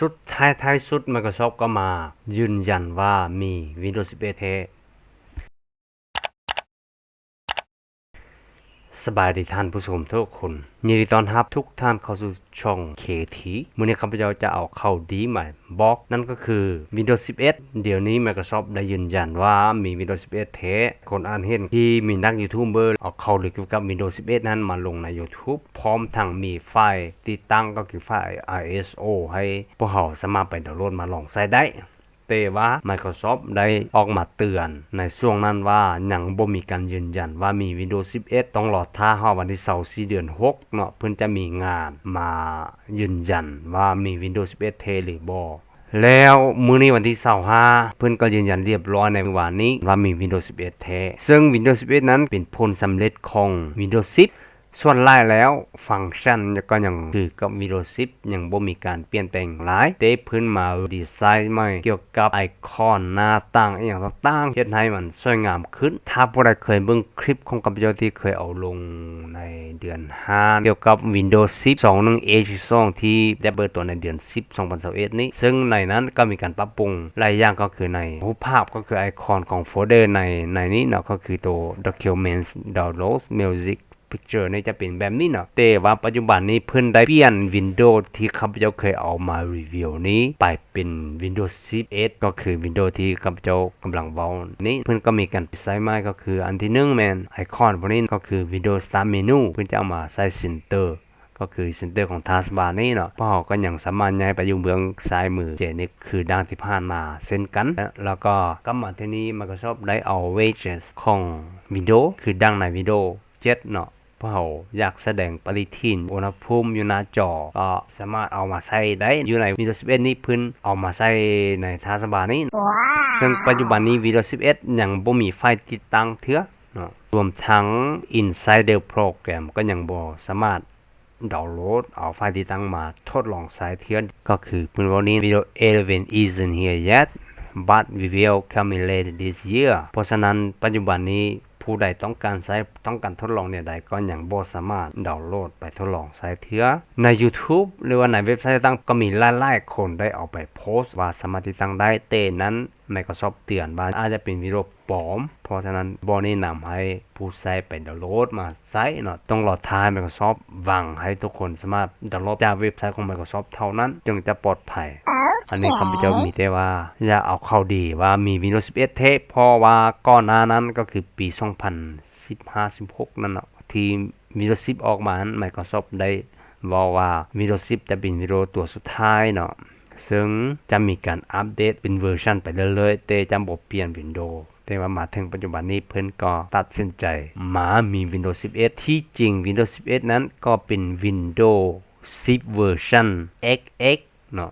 ສຸດທ້າຍທ້າຍສຸດ Microsoft ກໍມາຢືນຢັນວ່າມີ Windows ສິບເອັດແທ້. ສະບາຍດີທ່ານຜູ້ຊົມທຸກຄົນ, ຍິນດີຕ້ອນຮັບທຸກທ່ານເຂົ້າສູ່ຊ່ອງ KT. ມື້ນີ້ຂ້າພະເຈົ້າຈະເອົາຂ່າວດີມາບອກ, ນັ້ນກໍຄື Windows ສິບເອັດ ດຽວນີ້ Microsoft ໄດ້ຢືນຢັນວ່າມີ Windows ສິບເອັດແທ້. ຄົນອາດເຫັນທີ່ມີນັກຢູທູບເບີເອົາຂ່າວດີກ່ຽວກັບ Windows ສິບເອັດນັ້ນມາລົງໃນ YouTube ພ້ອມທັງມີຟາຍຕິດຕັ້ງ ກໍຄືຟາຍ ISO ໃຫ້ພວກເຮົາສາມາດໄປດາວໂຫຼດມາລອງໃຊ້ໄດ້. ແຕ່ວ່າ Microsoft ໄດ້ອອກມາເຕືອນໃນຊ່ວງນັ້ນວ່າ ຍັງບໍ່ມີການຢືນຢັນວ່າມີ Windows ສິບເອັດ, ຕ້ອງລໍຖ້າຮອດວັນທີຊາວສີ່ ເດືອນຫົກເນາະ ເພິ່ນຈະມີງານມາຢືນຢັນວ່າມີ Windows ສິບເອັດແທ້ຫຼືບໍ່. ແລ້ວມື້ນີ້ວັນທີຊາວຫ້າ ເພິ່ນກໍຢືນຢັນລຽບຮ້ອຍໃນມື້ວານນີ້ວ່າມີ Windows ສິບເອັດແທ້, ເຊິ່ງ Windows ສິບເອັດນັ້ນເປັນຜົນສຳເລັດຂອງ Windows ສິບ. ສ່ວນຫຼາຍແລ້ວ ຟັງຊັນກໍຍັງຄືກັບ Windows ສິບ ຍັງບໍ່ມີການປ່ຽນແປງຫຼາຍ, ແຕ່ເພິ່ນມາດີໄຊໃໝ່ກ່ຽວກັບໄອຄອນ ໜ້າຕ່າງ ອີ່ຫຍັງຕ່າງໆ ເຮັດໃຫ້ມັນສວຍງາມຂຶ້ນ. ຖ້າຜູ້ໃດເຄີຍເບິ່ງຄລິບຂອງຂ້າພະເຈົ້າທີ່ເຄີຍເອົາລົງໃນເດືອນຫ້າ ກ່ຽວກັບ Windows ສິບ ສອງໜຶ່ງເອ ສອງ ທີ່ຈະເປີດຕົວໃນເດືອນສິບ ສອງພັນຊາວເອັດນີ້, ເຊິ່ງໃນນັ້ນກໍມີການປັບປຸງຫຼາຍຢ່າງ, ກໍຄືໃນຮູບພາບ ກໍຄືໄອຄອນຂອງໂຟນເດີໃນ ໃນນີ້ເນາະ ກໍຄືໂຕ Documents Downloads Music Picture ນີ້ຈະເປັນແບບນີ້ເນາະ. ແຕ່ວ່າປັດຈຸບັນນີ້ເພິ່ນໄດ້ປ່ຽນ Windows ທີ່ຂ້າພະເຈົ້າເຄີຍເອົາມາຣີວິວນີ້ ໄປເປັນ Windows ສິບເອັດ ກໍຄື Windows ທີ່ຂ້າພະເຈົ້າກຳລັງເວົ້ານີ້. ເພິ່ນກໍມີການປ່ຽນໃຊ້ໃໝ່ ກໍຄືອັນທີໜຶ່ງແມ່ນໄອຄອນພວກນີ້ ກໍຄື Windows Start Menu ເພິ່ນຈະເອົາມາໃສ່ Center ກໍຄື Center ຂອງ Taskbar ນີ້ເນາະ. ພວກເຮົາກໍຍັງສາມາດຍ້າຍໄປຢູ່ເບື້ອງຊ້າຍມືເຈນີ້ ຄືດັ່ງທີ່ຜ່ານມາເຊັ່ນກັນ. ແລ້ວກໍກັບມາເທື່ອນີ້ Microsoft ໄດ້ເອົາ Widgets ຂອງ Windows ຄືດັ່ງໃນ Windows ເຈັດເນາະ, ພວກເຮົາຢາກສະແດງປະລິທິນ ອຸນຫະພູມຢູ່ໜ້າຈໍ ກໍສາມາດເອົາມາໃຊ້ໄດ້. ຢູ່ໃນ Windows ສິບເອັດນີ້ເພິ່ນເອົາມາໃສ່ໃນ Taskbar ນີ້, ເຊິ່ງປັດຈຸບັນນີ້ Windows ສິບເອັດຍັງບໍ່ມີຟາຍຕິດຕັ້ງເທື່ອເນາະ, ລວມທັງ Insider Program ກໍຍັງບໍ່ສາມາດດາວໂຫຼດເອົາຟາຍຕິດຕັ້ງມາທົດລອງໃຊ້ເທື່ອ. ກໍຄືເພິ່ນເວົ້ານີ້ Windows eleven isn't here yet, but we will come in later this year. ເພາະສະນັ້ນ ປັດຈຸບັນນີ້ ຜູ້ໃດຕ້ອງການໃຊ້ ຕ້ອງການທົດລອງແນວໃດ ກໍຍັງບໍ່ສາມາດດາວໂຫຼດໄປທົດລອງໃຊ້ເທື່ອ. ໃນ YouTube ຫຼືວ່າໃນເວັບໄຊຕ່າງໆ ກໍມີຫຼາຍໆຄົນໄດ້ເອົາໄປໂພສວ່າສາມາດຕິດຕັ້ງໄດ້, ແຕ່ນັ້ນ Microsoft ເຕືອນວ່າອາດຈະເປັນ Windows ປອມ, ເພາະສະນັ້ນບໍ່ແນະນຳໃຫ້ຜູ້ໃຊ້ໄປດາວໂຫຼດມາໃຊ້ເນາະ, ຕ້ອງລໍຖ້າໃຫ້ Microsoft ວາງໃຫ້ທຸກຄົນສາມາດດາວໂຫຼດຈາກເວັບໄຊຂອງ Microsoft ເທົ່ານັ້ນ ຈຶ່ງຈະປອດໄພ. ອັນນີ້ຂ້າພະເຈົ້າມີແຕ່ວ່າຢາກເອົາຂ່າວດີວ່າມີ Windows ສິບເອັດແທ້, ເພາະວ່າກ່ອນໜ້ານັ້ນກໍຄືປີສອງພັນສິບຫ້າ ສິບຫົກນັ້ນເນາະ ທີ່ Windows ສິບອອກມານັ້ນ Microsoft ໄດ້ເວົ້າວ່າ Windows ສິບຈະເປັນ Windows ຕົວສຸດທ້າຍເນາະ, ເຊິ່ງຈະມີການອັບເດດເປັນເວີຊັນໄປເລື້ອຍໆ ແຕ່ຈະບໍ່ປ່ຽນ Windows. ແຕ່ວ່າມາເຖິງປັດຈຸບັນນີ້ ເພິ່ນກໍຕັດສິນໃຈມາມີ Windows ສິບເອັດ. ທີ່ຈິງ Windows ສິບເອັດນັ້ນກໍເປັນ Windows ສິບເວີຊັນ ເອັກເອັກ ເນາະ.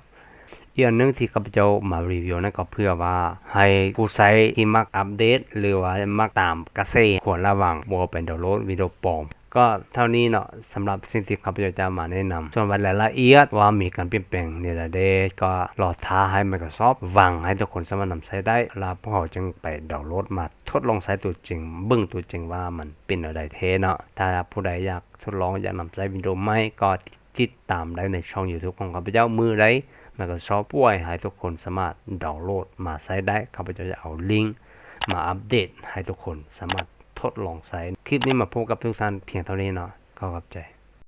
ອີກອັນໜຶ່ງທີ່ຂ້າພະເຈົ້າມາຣີວິວນັ້ນ ກໍເພື່ອວ່າໃຫ້ຜູ້ໃຊ້ທີ່ມັກອັບເດດ ຫຼືວ່າມັກຕາມກະແສ ຄວນລະວັງບໍ່ໄປດາວໂຫຼດ Windows ປອມ. ກໍເທົ່ານີ້ເນາະ ສຳລັບສິ່ງທີ່ຂ້າພະເຈົ້າຈະມາແນະນຳ. ສ່ວນວ່າລາຍລະອຽດວ່າມີການປ່ຽນແປງແນວໃດແດ່ ກໍລໍຖ້າໃຫ້ Microsoft ວາງໃຫ້ທຸກຄົນສາມາດນຳໃຊ້ໄດ້ ແລ້ວພວກເຮົາຈຶ່ງໄປດາວໂຫຼດມາທົດລອງໃຊ້ຕົວຈິງ ເບິ່ງຕົວຈິງວ່າມັນເປັນແນວໃດແທ້ເນາະ. ຖ້າຜູ້ໃດຢາກທົດລອງ ຢາກນຳໃຊ້ Windows ໃໝ່ ກໍ ຕິດຕາມໄດ້ໃນຊ່ອງ YouTube ຂອງຂ້າພະເຈົ້າ. ມື້ໃດ Microsoft ປ່ອຍໃຫ້ທຸກຄົນສາມາດດາວໂຫຼດມາໃຊ້ໄດ້ ຂ້າພະເຈົ້າຈະເອົາລິງມາອັບເດດໃຫ້ທຸກຄົນສາມາດທົດລອງໃຊ້. ຄລິບນີ້ມາພົບກັບທຸກທ່ານພຽງເທົ່ານີ້ເນາະ. ຂໍຂອບໃຈ.